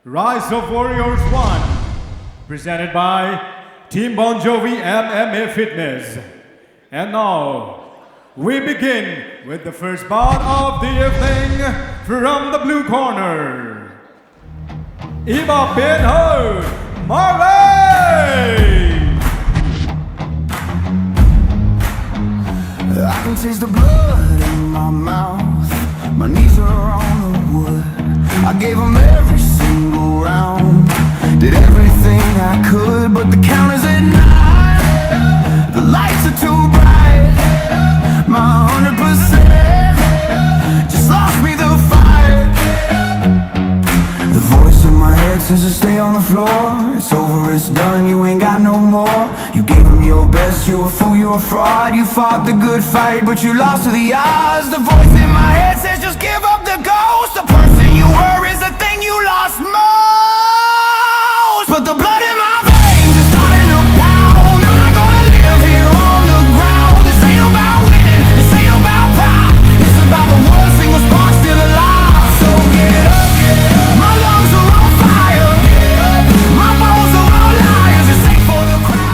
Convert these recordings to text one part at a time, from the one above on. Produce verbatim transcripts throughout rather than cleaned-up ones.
Rise of Warriors one, presented by Team Bon Jovi M M A Fitness. And now, we begin with the first bout of the evening from the blue corner. Iba Pinho Mare! I can taste the blood in my mouth. My knees are on the wood. I gave 'em every single round. Did everything I could, but the count is at nine. The lights are too bright. My hundred percent just lost me the fight. The voice in my head says to stay on the floor. It's over, it's done, you ain't got no more. You gave 'em your best, you a fool, you a fraud. You fought the good fight, but you lost to the odds. The voice in my head says just give up the ghost. The person you were is the thing you lost most. But the blood in my veins is starting to pound. I'm not gonna live here on the ground. This ain't about winning, this ain't about pride. It's about the one single spark still alive. So get up, get up. My lungs are on fire. Get up. My bones are all liars. This ain't for the crowd.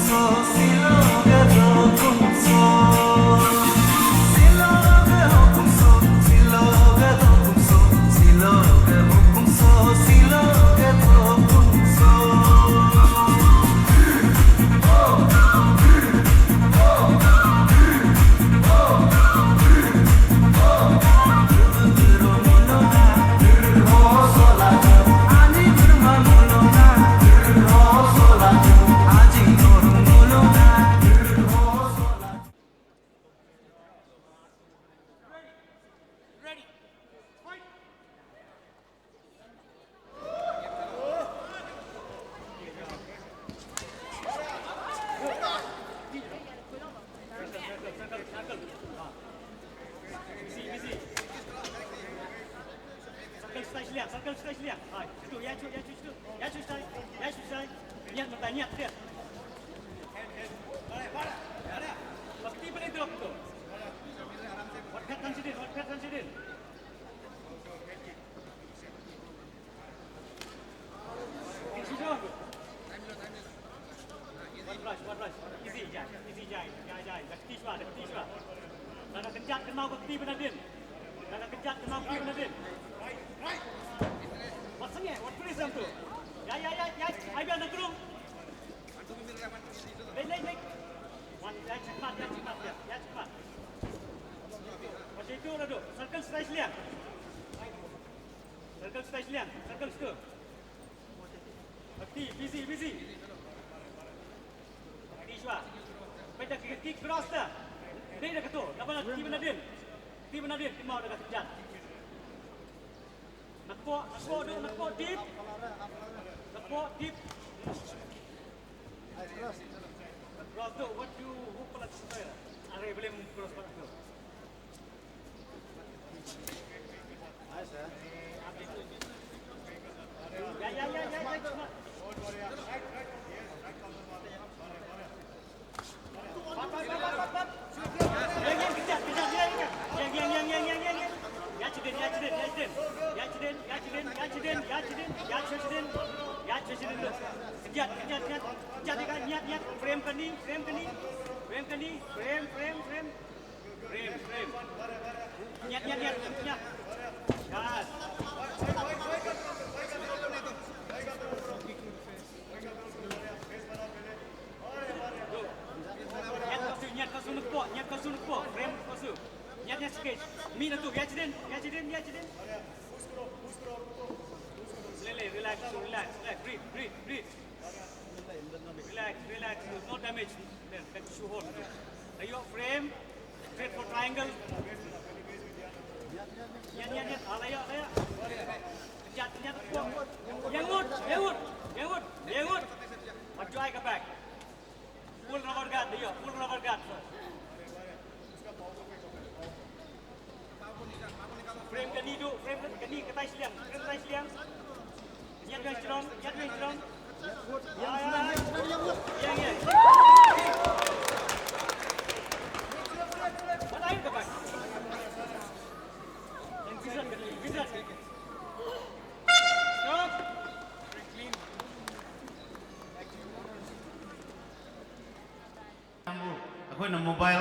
ꯌꯥꯏ, ꯌꯥꯏ, ꯌꯥꯏ, ꯌꯥꯏ꯫ ꯍꯥꯏꯕ ꯌꯥꯗ crew. ꯂꯩ, ꯂꯩ, ꯂꯩ꯫ One, ꯌꯥꯏ, ꯆꯠꯄ, ꯌꯥꯏ, ꯆꯠꯄ, ꯌꯥꯏ, ꯆꯠꯄ꯫ ꯃꯁꯤ ꯇꯨ ꯑꯗꯨ, ꯁꯔꯀꯜ ꯁ꯭ꯂꯥꯏꯁ ꯂꯤꯌꯥ꯫ ꯁꯔꯀꯜ ꯁ꯭ꯂꯥꯏꯁ ꯂꯤꯌꯥ, ꯁꯔꯀꯜ ꯁ꯭ꯇꯨ꯫ ꯑꯛꯇꯤ, ꯕꯤꯖꯤ, ꯕꯤꯖꯤ꯫ ꯑꯛꯇꯤ ꯁ꯭ꯋꯥ꯫ ꯄꯩꯇ ꯀꯤ, ꯀꯤ ꯀ꯭ꯔꯣꯁꯇ꯫ ꯂꯩꯔꯒ ꯇꯨ, ꯅꯕꯅ ꯇꯤꯕꯅ ꯗꯤꯟ꯫ ꯇꯤꯕꯅ ꯗꯤꯟ, ꯇꯤꯃꯥꯎꯗꯒ ꯇꯤꯖꯥꯟ꯫ ꯅꯀꯣ, ꯅꯀꯣ, ꯅꯀꯣ, deep. Nako, deep. Cross tu, what you, who pala tu? Are, boleh cross pala tu. Ya, ya, ya, ya, ya. Frame kani, frame kani, frame kani, frame, frame, frame. Frame, frame. Nyat, nyat, nyat, nyat. Gas. Nyat kasu, nyat kasu nukpo, nyat kasu nukpo, frame kasu. Nyat, nyat sikit. Mi na tu, ya chiden, ya chiden, ya chiden. Lele, relax, relax, relax. Breathe, breathe, breathe. Relax, relax. No damage. Then, then shoe hold. Ayo, frame. Straight for triangle. Yan, yan, yan. Alaya, alaya. Yan, yan. Yangut, yangut, yangut, yangut. Pajai ka back. Full rubber guard dia, full rubber guard. Frame kani tu, frame kani katai siliang, frame katai siliang. Yang yang strong, yang yang strong. Yang yang. Mana air dapat? Yang bisa, bisa. Stop. ꯑꯩꯈꯣꯏꯅ mobile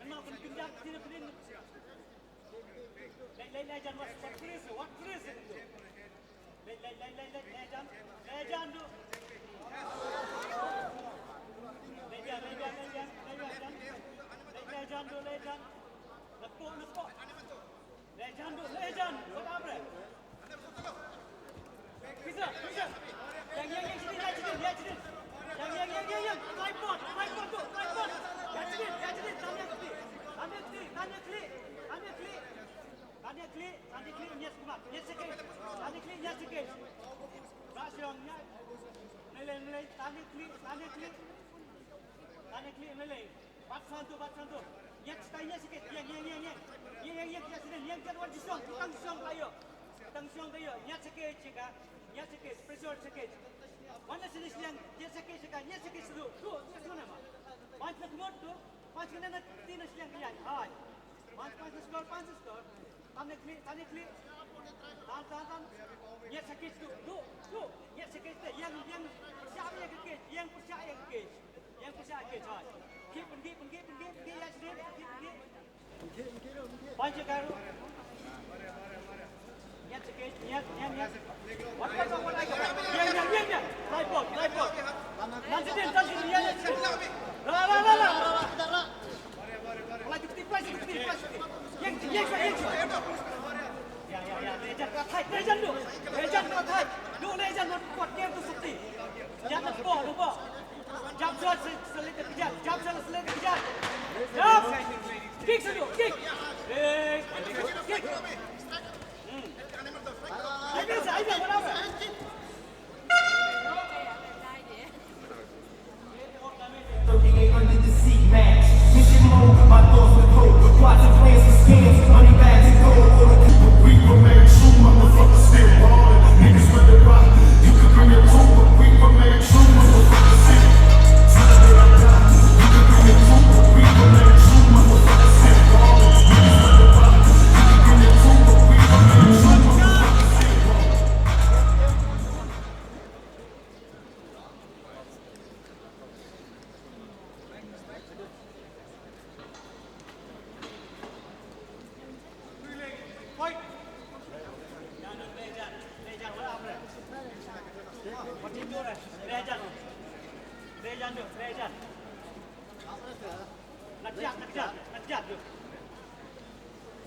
Kan mau kena pinjam, sini, sini. Lei, lei, lei, Jan, what, what, what is it? What, what is it? Lei, lei, lei, lei, lei, lei, Jan. Lei, Jan, tu. Lei, Jan, lei, Jan, lei, Jan, lei, Jan, lei, Jan. Lei, lei, Jan, tu, lei, Jan. Nepuk, nepuk. Lei, Jan, tu, lei, Jan. Buat apa, eh? Bisa, bisa. Yang, yang, yang sini, yang sini, yang sini. Yang, yang, yang, yang, yang. Tripod, tripod tu, tripod. Yang sini, yang sini. Tanya klik, tanya klik, tanya klik. Tanya klik, tanya klik, nyet kumat, nyet sikit. Tanya klik, nyet sikit. Rak siang, nyet. Meleleh, meleleh. Tanya klik, tanya klik. Tanya klik, meleleh. Bat santu, bat santu. Nyet sikit, nyet sikit. Yang, yang, yang, yang. Yang, yang, yang, yang sini. Yang kat wan jisong, tukang jisong kelayu. Tukang jisong kelayu. Nyet sikit, cika. Nyet sikit, pressure sikit. Mana sini siang, nyet sikit, cika. Nyet sikit, sedu. Tu, tu nama. Bat nak mut tu. Bat kena nak tina siang kelayu. Hai. Panch, panch score, panch score. Tanya klik, tanya klik. Tan, tan, tan. Nyet sikit tu, tu, tu. Nyet sikit tu. Yang, yang percaya yang kekej, yang percaya yang kekej. Yang percaya kekej, hai. Klik, pergi, pergi, pergi, pergi, ya, sini, pergi, pergi. Panch karu. Nyet Yan, yan, yan. Yan, yan, yan, yan. Live ball, live ball. Yan, yan, yan, yan. Ra, ra, ra, ra. Yan, yan, yan, yan. Ya, ya, ya, Lejan, ra thai, Lejan du. Lejan ra thai. Du, Lejan ra kuat game tu sukti. Yan, ball, ball. Jump shot, se-, selit kejar. Jump shot, selit kejar. Jump. Kick, sejuk, kick. Eh, kick. Hmm. Ayo, biasa, ayo, biasa, biasa. Thirty-eight under the seat, man. Mission mode, my thoughts with hope. Watching plans for scams, money bags and gold. All the people, we remain true, motherfuckers still ballin'. Niggas with the rock, you can bring your crew, but we remain true, motherfuckers still. Till the day I die, you can bring your crew, but we remain true, motherfuckers still ballin'. Niggas with the rock, you can bring your crew, but we remain true, motherfuckers still ballin'.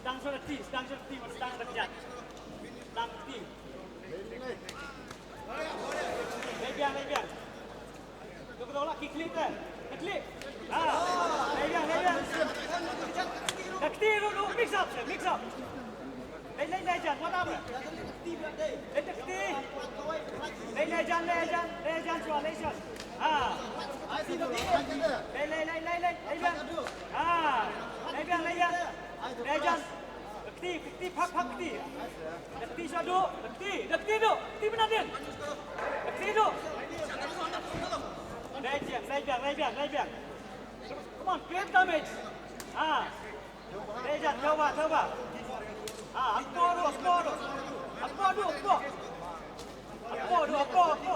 Sedang sudah ti, sedang sudah ti, sedang kerja. Sedang ti. Lebihan, lebihan. Lu kena olah kick clip kan? Kick clip. Ha. Lebihan, lebihan. Dah keti, lu, lu mix up, mix up. Lei, lei, Lejan, buat apa? Lei, lei, Lejan, Lejan, Lejan, suara Lejan. Ha. Lei, lei, lei, lei, lei, Lejan. Ha. Lejan, Lejan. Lejan. Keti, keti, phak, phak, keti. Keti, suara du. Keti, keti, du. Keti benar, Din. Keti, du. Lejan, Lejan, Lejan, Lejan. Come on, create damage. Ha. Lejan, coba, coba. Ha, akpo du, akpo du. Akpo du, akpo. Akpo du, akpo, akpo.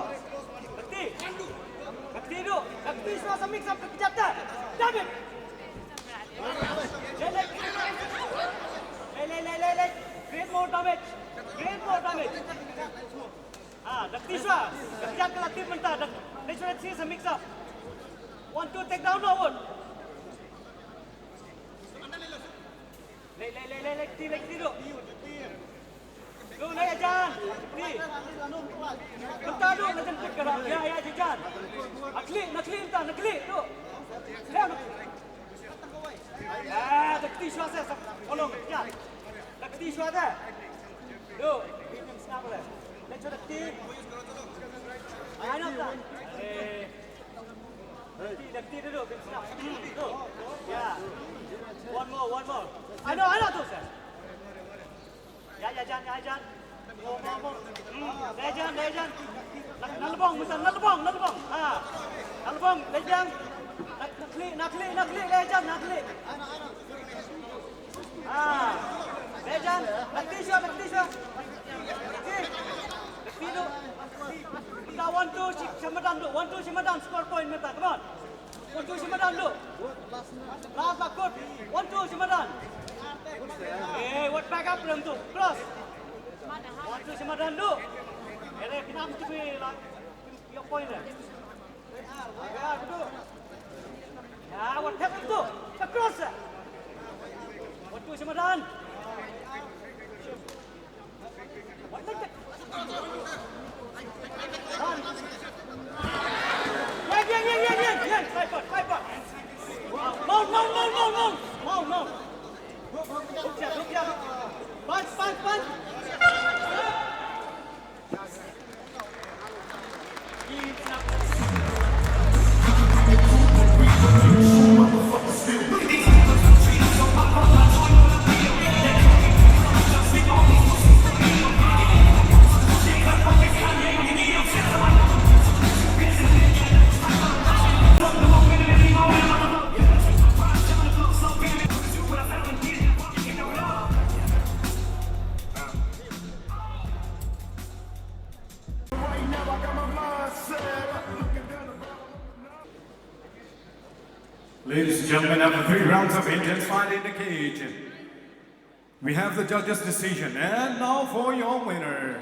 Keti. Keti du. Keti semua semik sampai ke jatah. Damage. Lei, lei. Lei, lei, lei, lei, lei. Create more damage. Create more damage. Lakti swa, kya kala team banta, lek swa si samik sa. One, two, take down, no, out. Lei, lei, lei, lei, lei, ti, lei, ti, do. Do, lei, ajan. Ti. Banta do, na jan kut kara. Ya, ya, ajan. Nakli, nakli, banta, nakli, do. Ya, nakli. Ah, dakti shwa se, sab, follow, ya. Dakti shwa de. Do, bitin snap le. Lek swa dakti. Ai, no, ta. Eh. Dakti, dakti, do, bitin snap. Do. Yeah. One more, one more. Ai, no, ai, no, do, sir. Ya, ya, Jan, ya, Jan. Mo, mo, mo. Hmm, lei Jan, lei Jan. Na, na lubong, musa, na lubong, na lubong. Ah. Na lubong, lei Jan. Na, nakli, nakli, nakli, lei Jan, nakli. Ah. Lei Jan, nakli siya, nakli siya. Nakli. Nakli do. Banta one two, si, si Madan do. One two si Madan, score point banta. Come on. One two si Madan do. Last, last, good. One two si Madan. Eh, what back up rem tu. Cross. One two si Madan do. Ere, kenapa tu be la? Your point there. Yeah, good. Yeah, what happened to? The cross. One two si Madan. Mount, mount, mount, mount, mount. Mount, mount. Hook jab, hook jab. Punch, punch, punch. Ladies and gentlemen, after three rounds of intense fight in the cage, we have the judges' decision. And now for your winner,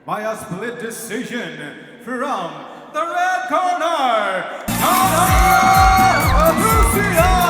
By a split decision from the red corner, Tana Abusia!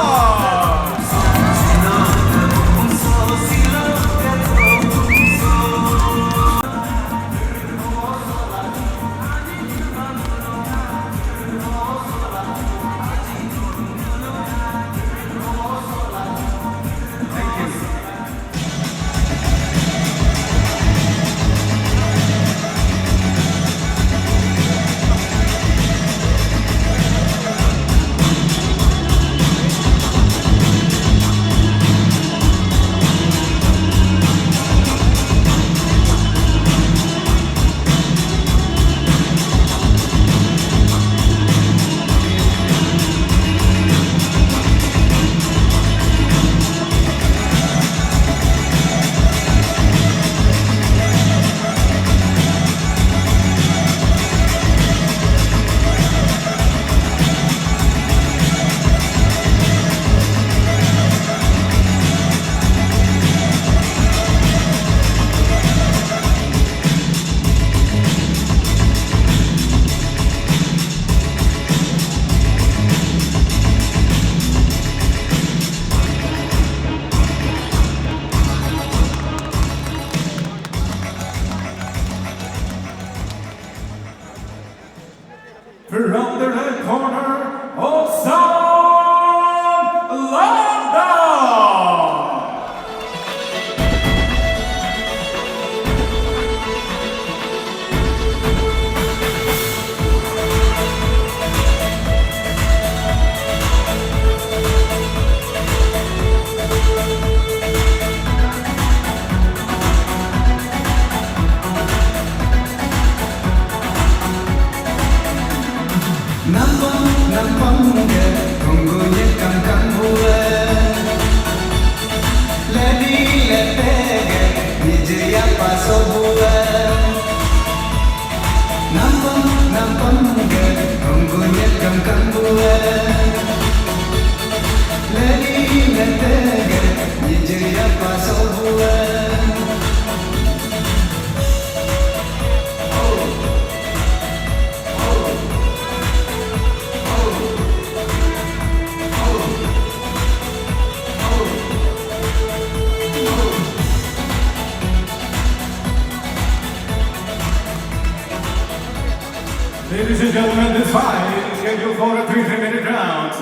Gentlemen, this fight is scheduled for a three three minute round.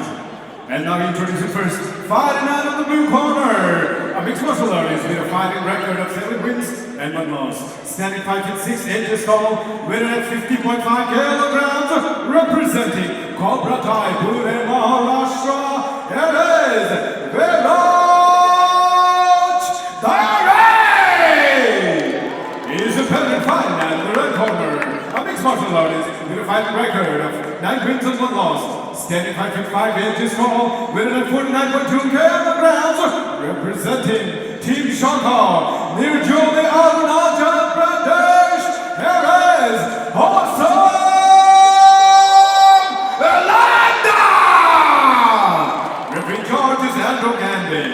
And now introducing first, fighting out of the blue corner, a mixed martial artist with a fighting record of seven wins and one loss. Standing five feet six inches tall, weighing at fifty point five kilograms, representing Cobra Kai Pune Maharashtra, it is Viraj Dare! He is a veteran fighter in the red corner, a mixed martial artist with a fighting record of nine wins and one loss. Standing five feet five inches tall, weighing at forty-nine point two kilograms, representing Team Shaka, Nirjuli, Arunachal Pradesh, here is Awesome Landa! Referee in charge is Andrew Gandhi.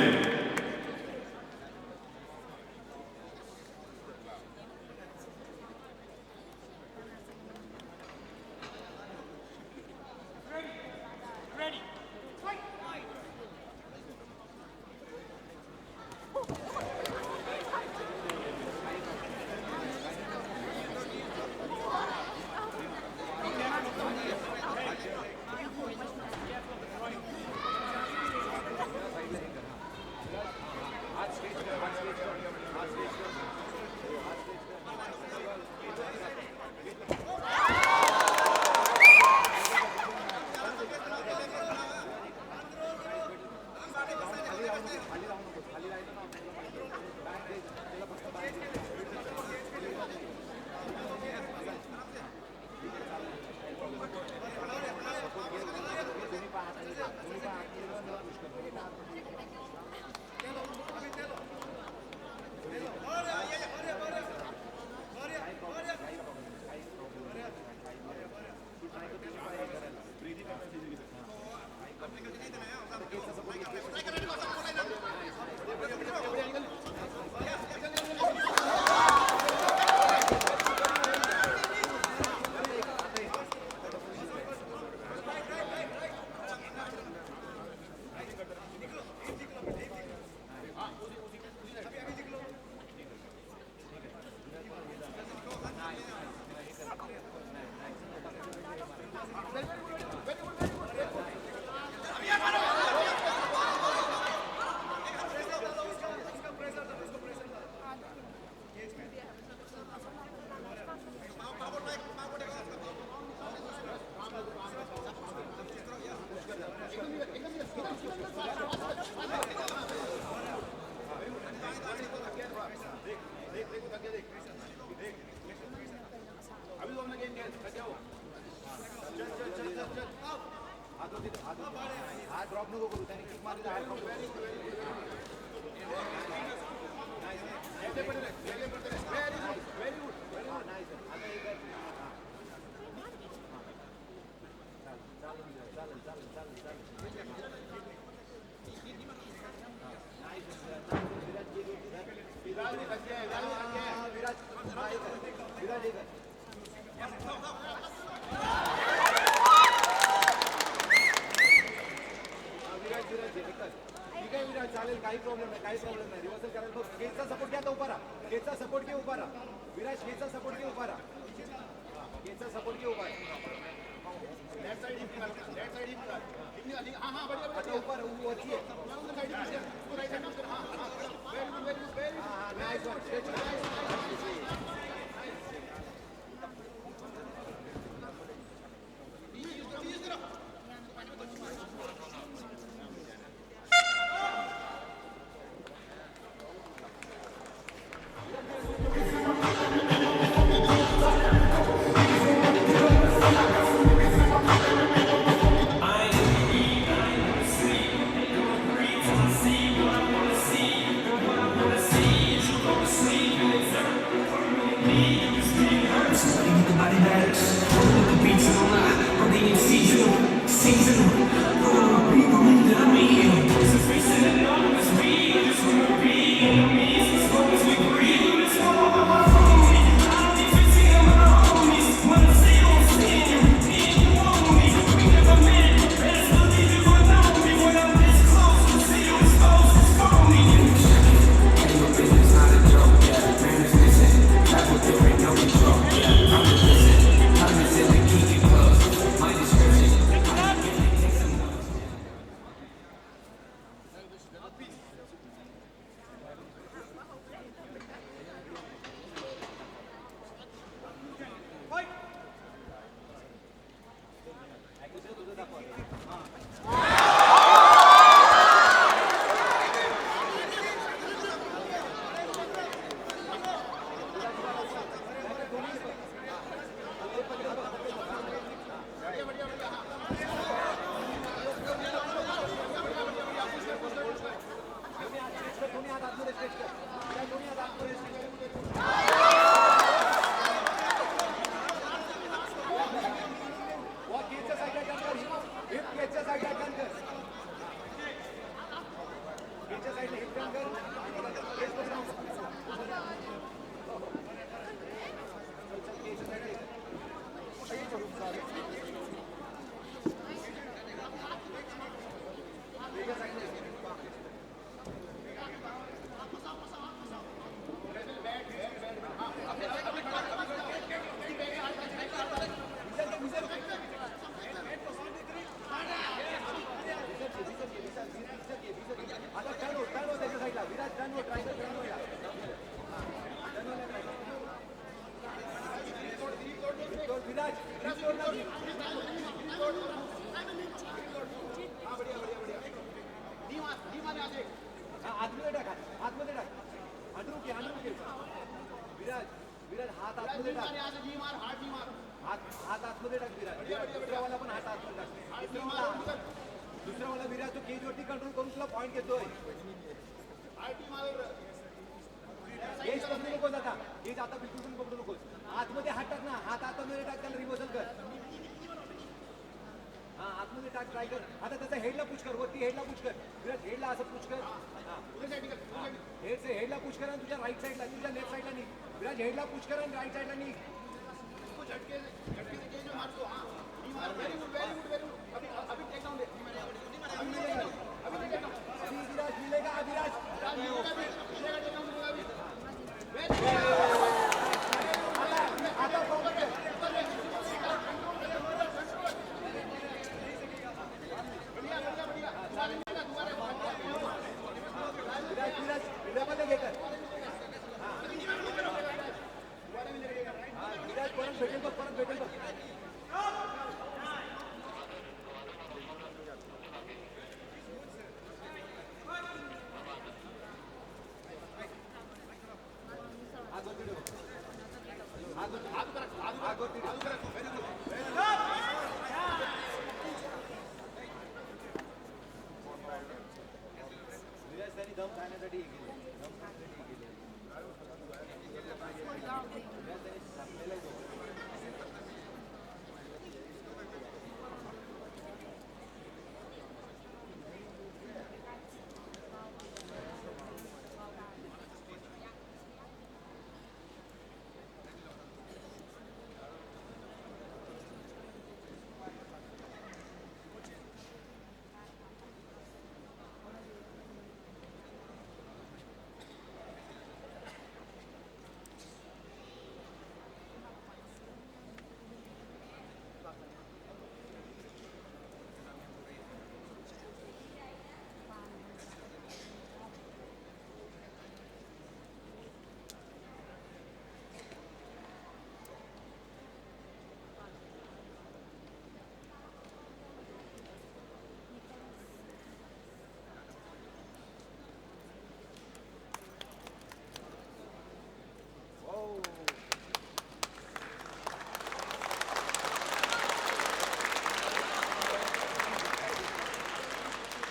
अभी दोनों गेंद गेंद लग जाओ. चल चल चल चल चल. हाथ ड्रॉप नको करू, त्याने किक मारली तर हात drop. Very good, very good, very good. Nice. आता एक विराज, विराज, एकच. ठीक आहे विराज, चालेल, काही प्रॉब्लेम नाही, काही प्रॉब्लेम नाही. रिव्हर्सल करायला बघ. केजचा सपोर्ट घ्या, आता उभा राहा. केजचा सपोर्ट घे, उभा राहा. विराज, केजचा सपोर्ट घे, उभा राहा. केजचा सपोर्ट घे, उभा राहा. लेफ्ट साइड हिप निकाल, लेफ्ट साइड हिप निकाल. हिप निकाल, हां हां, बढ़िया बढ़िया. आता उभा राहा, वरती आहे. उसको राइट हैंड में, हां हां. Very good, very good, very good. हां हां, नाइस वन. हा, आतमध्ये टाक, आतमध्ये टाक. अंडरू घे, अंडरू घे. विराज, विराज, हात आतमध्ये टाक. हात, हात आतमध्ये टाक, विराज. दुसऱ्यावाला पण हात आतमध्ये टाक. दुसऱ्यावाला, दुसऱ्यावाला विराज, तो केज वरती कंट्रोल करून तुला पॉइंट घेतोय. केज पकडू नकोस आता. केज आता बिलकुल पण पकडू नकोस. आतमध्ये हात टाक ना, हात आतमध्ये टाक, त्याला रिव्हर्सल कर. हा, आतमध्ये टाक, ट्राय कर. आता त्याचा हेडला पुश कर, वरती हेडला पुश कर. विराज, हेडला असं पुश कर. हा. हेडचे हेडला पुश कर आणि तुझ्या राईट साईडला, तुझ्या लेफ्ट साईडला निघ. विराज, हेडला पुश कर आणि राईट साईडला निघ. अभी विराज मिलेगा, Abhiraj.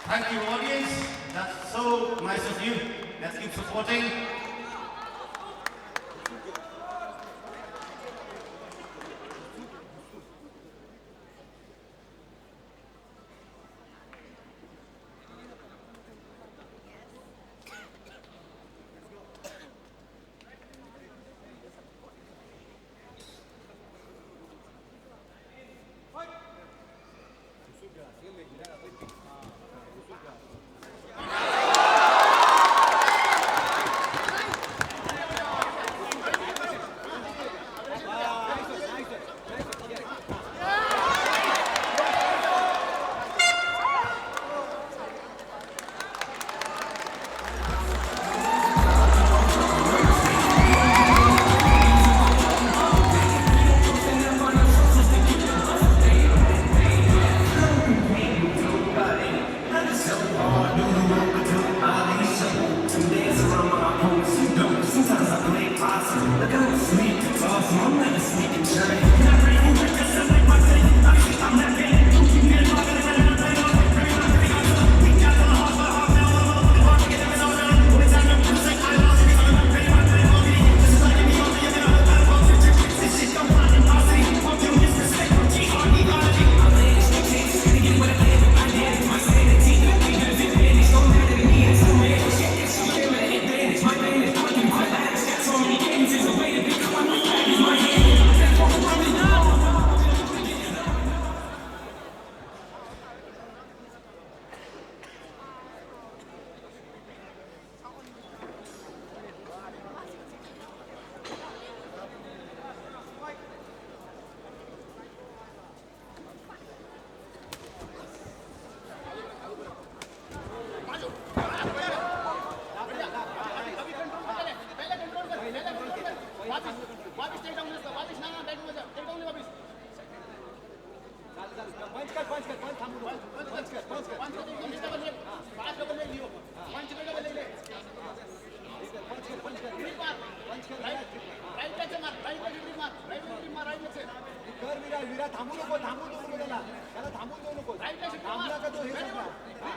Thank you, audience. That's so nice of you. Let's keep supporting. कर विरा, विरा, थांबू नको, थांबू नको त्याला. त्याला थांबून देऊ नको. थांबला का तो हे सगळं. हा?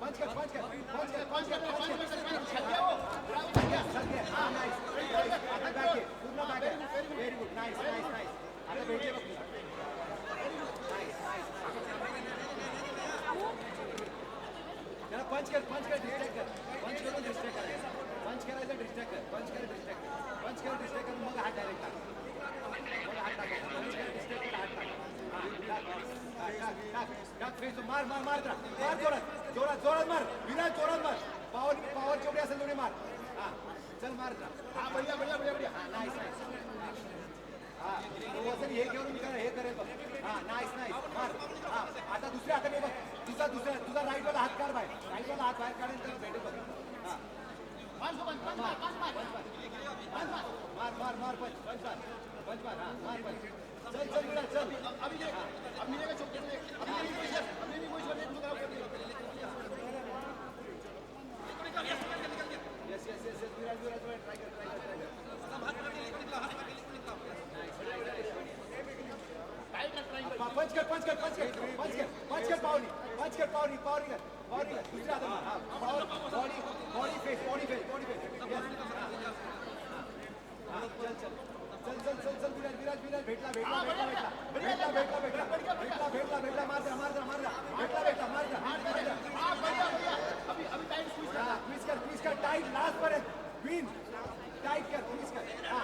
Punch कर, punch कर, punch कर, punch कर, punch कर. छल गया वो. छल गया, छल गया. हाँ, nice, nice. आता back घे, पूर्ण back घे. Very good, nice, nice, nice. आता बैठ जा. Nice, nice. त्याला punch कर, punch कर, distract कर. Punch करून distract कर. Punch करायचं, distract कर. Punch कर, distract कर. Punch कर, distract कर. मग हात direct टाक. मग हात टाक. Punch कर, distract कर, हात टाक. हा, टाक. टाक, टाक, टाक. टाक, face. मार, मार, मार त्याला. मार जोरात. जोरात, जोरात मार. विराज, जोरात मार. Power, power जेवढी असेल तेवढी मार. हा. चल, मार त्याला. हा, बढिया, बढिया, बढिया, बढिया. हा, nice, nice. हा. तो असं हे घेऊन मी काय हे करेल बघ. हा, nice, nice. मार. हा. आता दुसऱ्या हाताने बघ. तुझा दुसरा, तुझा right वाला हात काढ बाहेर. Right वाला हात बाहेर काढेल तर भेटेल बघ. हा. मार, मार, मार, मार, मार. मार, मार, मार, मार, punch, punch मार. Punch मार, हा, मार, punch. चल, चल, विराट, चल. अभी देख, अब मिलेगा चौक, अभी नहीं कोई शॉट, अभी नहीं कोई शॉट, एक मुद्रा ऊपर. Yes, yes, yes, yes, Virat, Virat, Virat, try कर, try कर, try कर. Punch कर, punch कर, punch कर, punch कर, punch कर, पावनी, punch कर, पावनी, पावनी कर, पावनी कर, दूसरे हाथ में, हाँ, power, body, body face, body face, body face. Yes. हा, चल, चल. चल, चल, चल, चल, विराज, विराज, विराज, भेटला, भेटला, भेटला, भेटला. भेटला, भेटला, भेटला. भेटला, भेटला, भेटला, मार जा, मार जा, मार जा. भेटला, भेटला, मार जा, मार जा. हा, बढ़िया, बढ़िया. अभी, अभी tight squeeze कर. हा, squeeze कर, squeeze कर, tight, last पर्यंत. Win. Tight कर, squeeze कर. हा.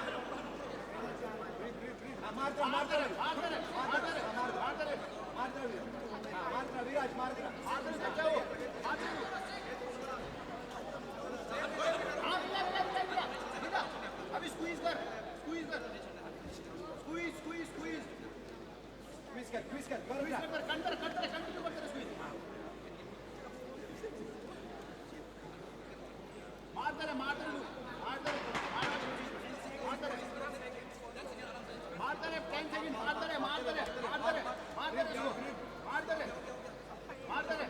हा, मार जा, मार जा. मार जा, मार जा, मार जा. मार जा, विराज. हा, मार जा, विराज, मार जा. मार जा, बचाओ. मार जा. हा, मिला, मिला, मिला, मिला. मिला. अभी squeeze कर, squeeze कर. Squeeze, squeeze, squeeze. Squeeze कर, squeeze कर, कर, कर. Squeeze कर, कर, कर, कर, कर, कर, कर, squeeze. मारता रहे, मारता रहे, मारता रहे, मारता रहे, मारता रहे. मारता रहे, ten second, मारता रहे, मारता रहे, मारता रहे, मारता रहे, मारता रहे.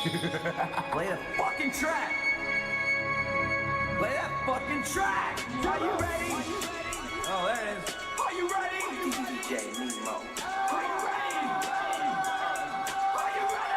Play the fucking track. Play that fucking track. Are you ready? Oh, there it is. Are you ready? D J Nemo. Are you ready? Are you ready?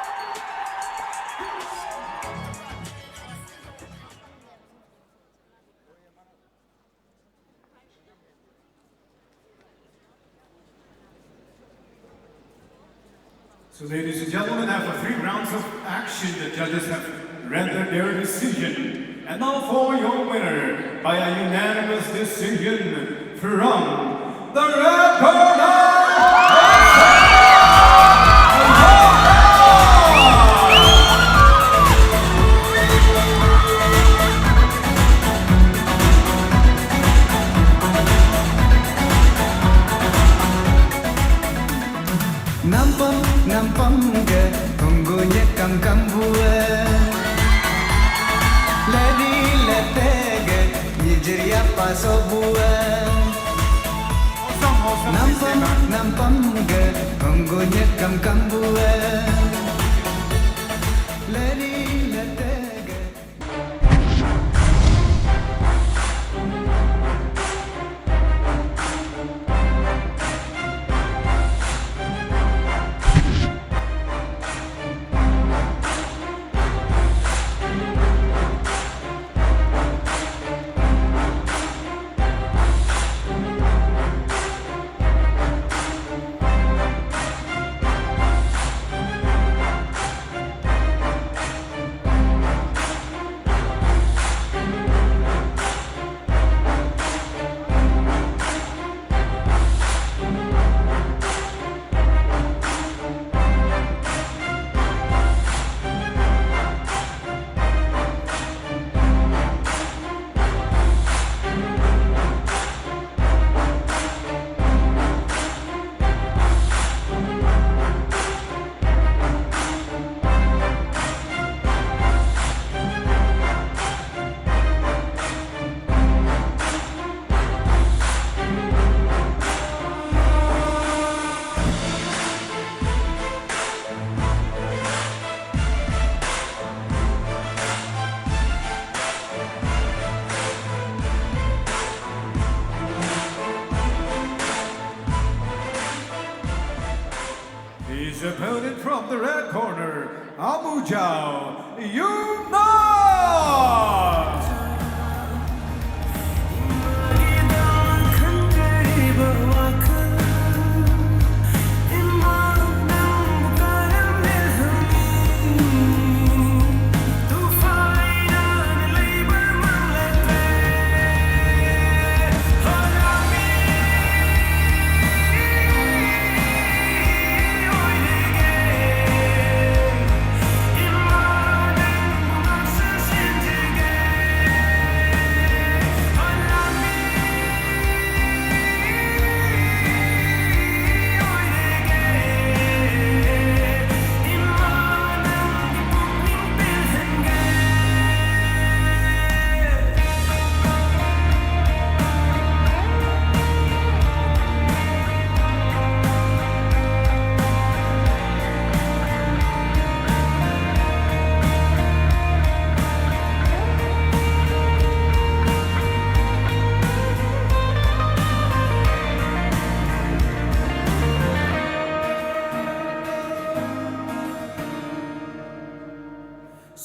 So, ladies and gentlemen, after three rounds of action, the judges have rendered their decision. And now for your winner, by a unanimous decision from the red corner. Nampam, nampam ga, hungu nyakam kambua. Lari latega, nyijiria paso bua. Nampam, nampam ga, hungu nyakam kambua. Lari latega. His opponent from the red corner, Amujao Yumna.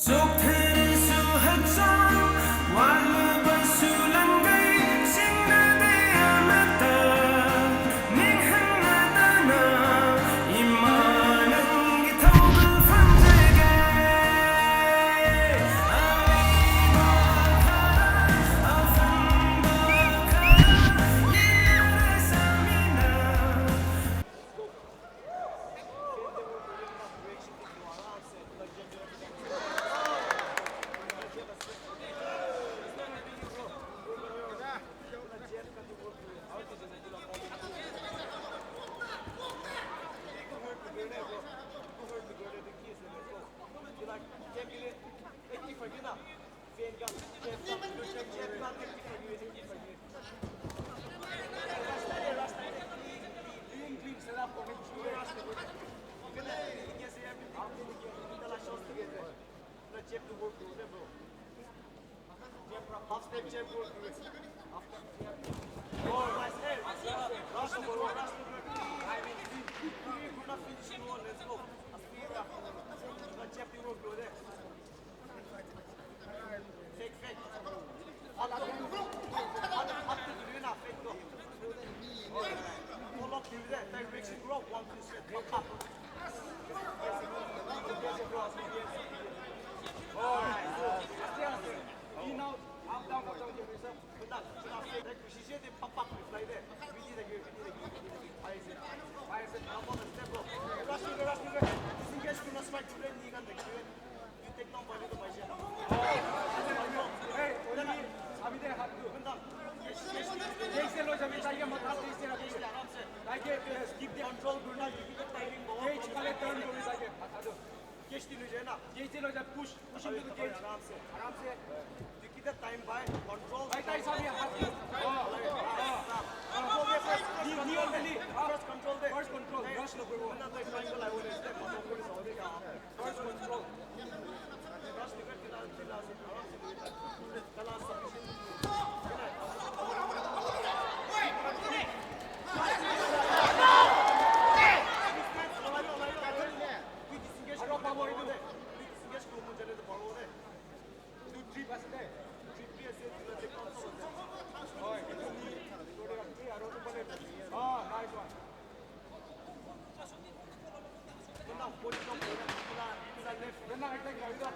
ꯆꯣꯛꯊꯔꯁꯨ ꯍꯛꯆꯥꯡ, ꯋꯥꯠꯂꯕꯁꯨ ꯂꯪꯒꯩ, ꯁꯤꯡꯅꯗꯦ ꯑꯃꯠꯇ, ꯅꯤꯡꯍꯟꯅꯗꯅ ꯏꯃꯥ ꯅꯪꯒꯤ ꯊꯧꯒꯜ ꯐꯪꯖꯒꯦ꯫ ꯑꯔꯩꯕ ꯈꯔ, ꯑꯐꯪꯕ ꯈꯔ, ꯌꯦꯡꯅꯔꯁꯃꯤꯅ꯫ Finishing one, let's go. Jab to work, brother. Fake, fake. Hot, hot, hot, hot to do na, fake go. Follow to that, direction, rock, one, two, straight, pop, pop. Alright, so, stay on there. In, out, up, down, up, down, up, down. Good luck, good luck. That quick. Shishete pop pop reply there. Repeat again, repeat again, repeat again. Five set, five set. Now for the step up. Rush to the, rush to the. Disengage to the strike to the knee and the knee. You take down by little by share. Hey, only अभी दे हाथ को। जैसे लो जब चाहिए मत हाथ जैसे रखो। आराम से। ताकि skip the control करना, क्योंकि timing बहुत। Cage वाले turn करो ताकि हटा दो। Cage तीन हो जाए ना। जैसे लो जब push, push into the cage। आराम से, आराम से। Keep the time by control. भाई, ताई साहब, ये हाथ को। हाँ, हाँ, हाँ। Control दे, first, first control दे। First control दे। First control, rush नको वो। ना तो triangle आयो, बोले, इसलिए मत ऊपर से हो गया। First control। Rush निकल के ला, के ला, आराम से। के ला, submission। Disengage करो, बाबू, इधर। Disengage करो, मुझे ले तो पड़ो रे। Two, three, pass it there. Three, three, pass it. Oh, nice one. Get out, get out, get out, get out.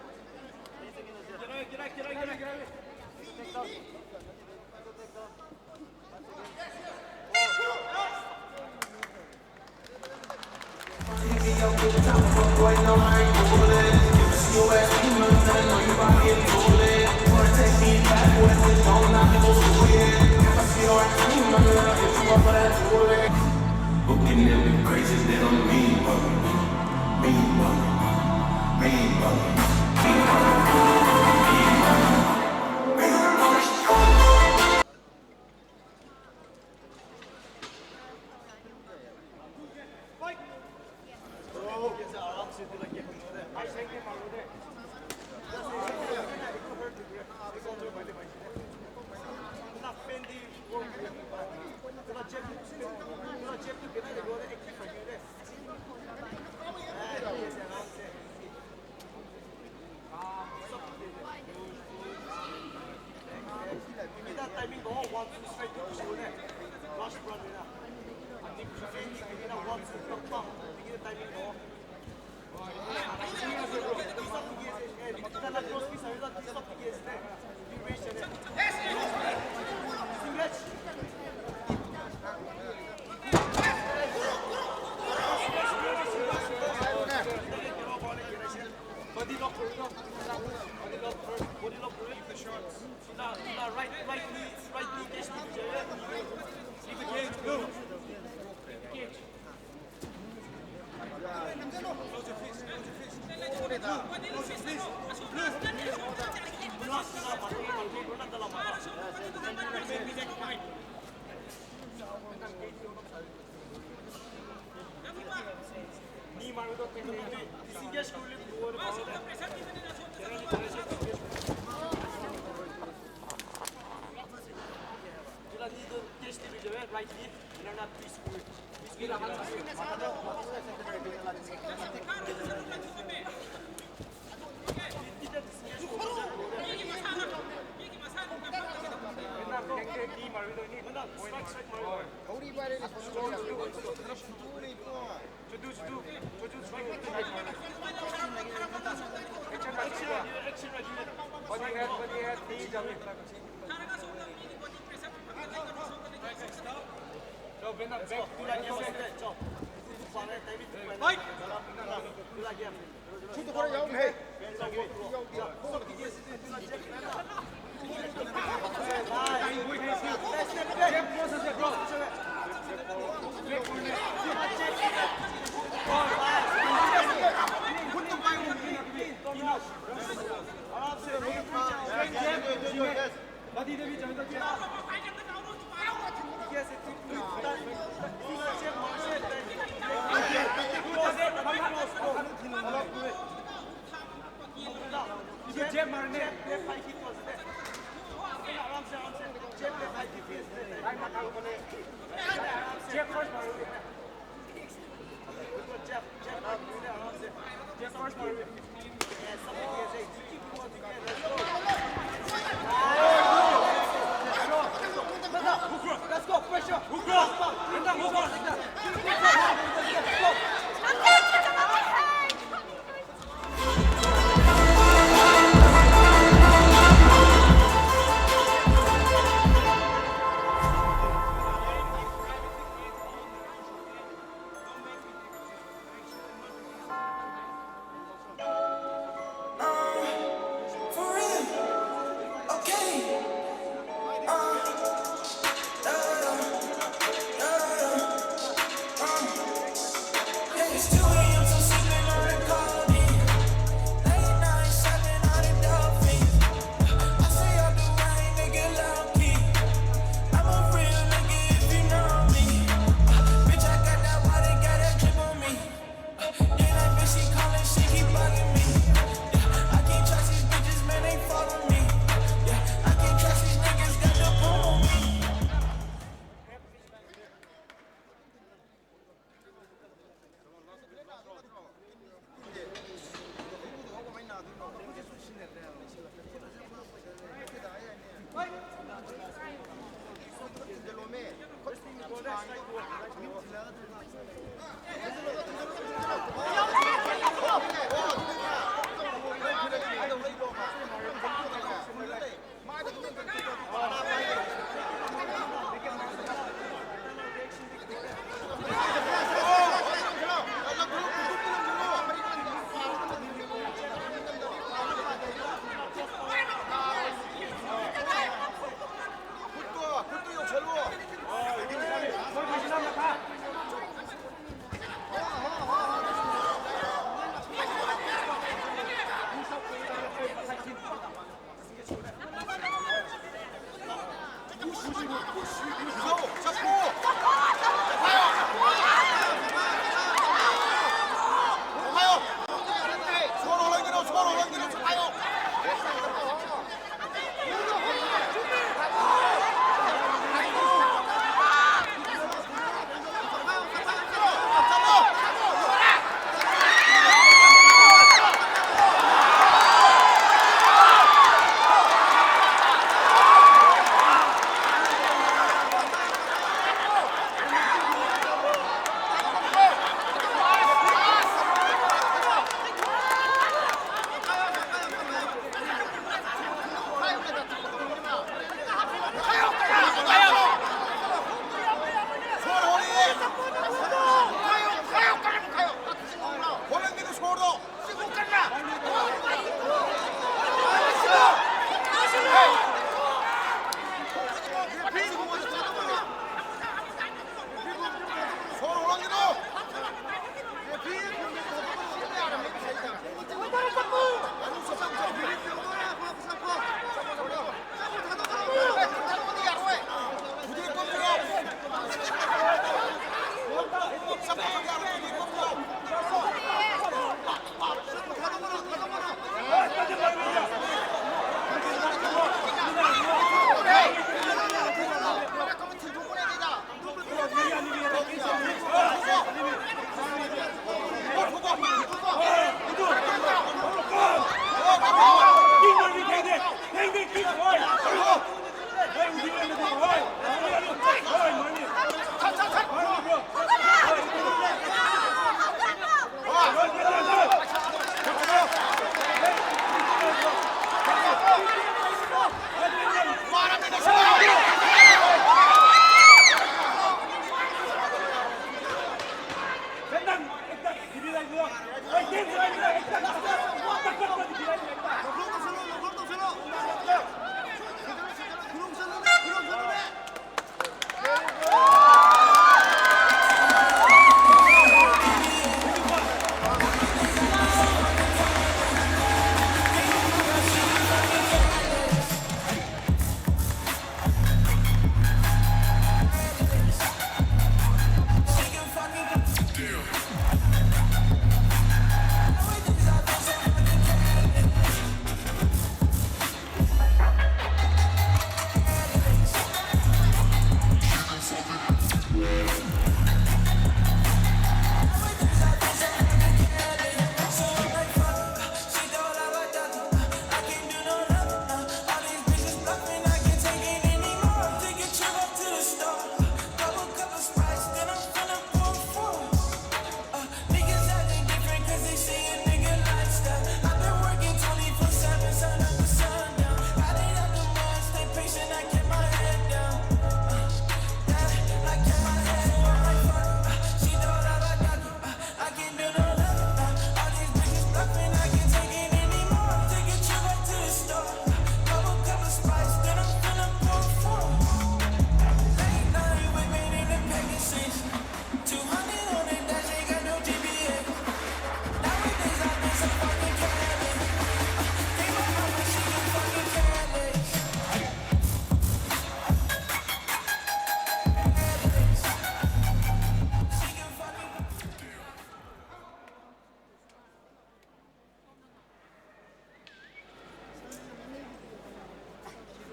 Looking at me crazy, they don't mean what we mean, mean what we mean, mean what we mean.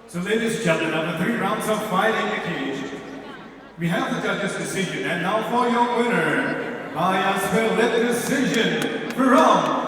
So, ladies and gentlemen, after three rounds of fighting in the cage, we have the judges' decision, and now for your winner, by a split decision from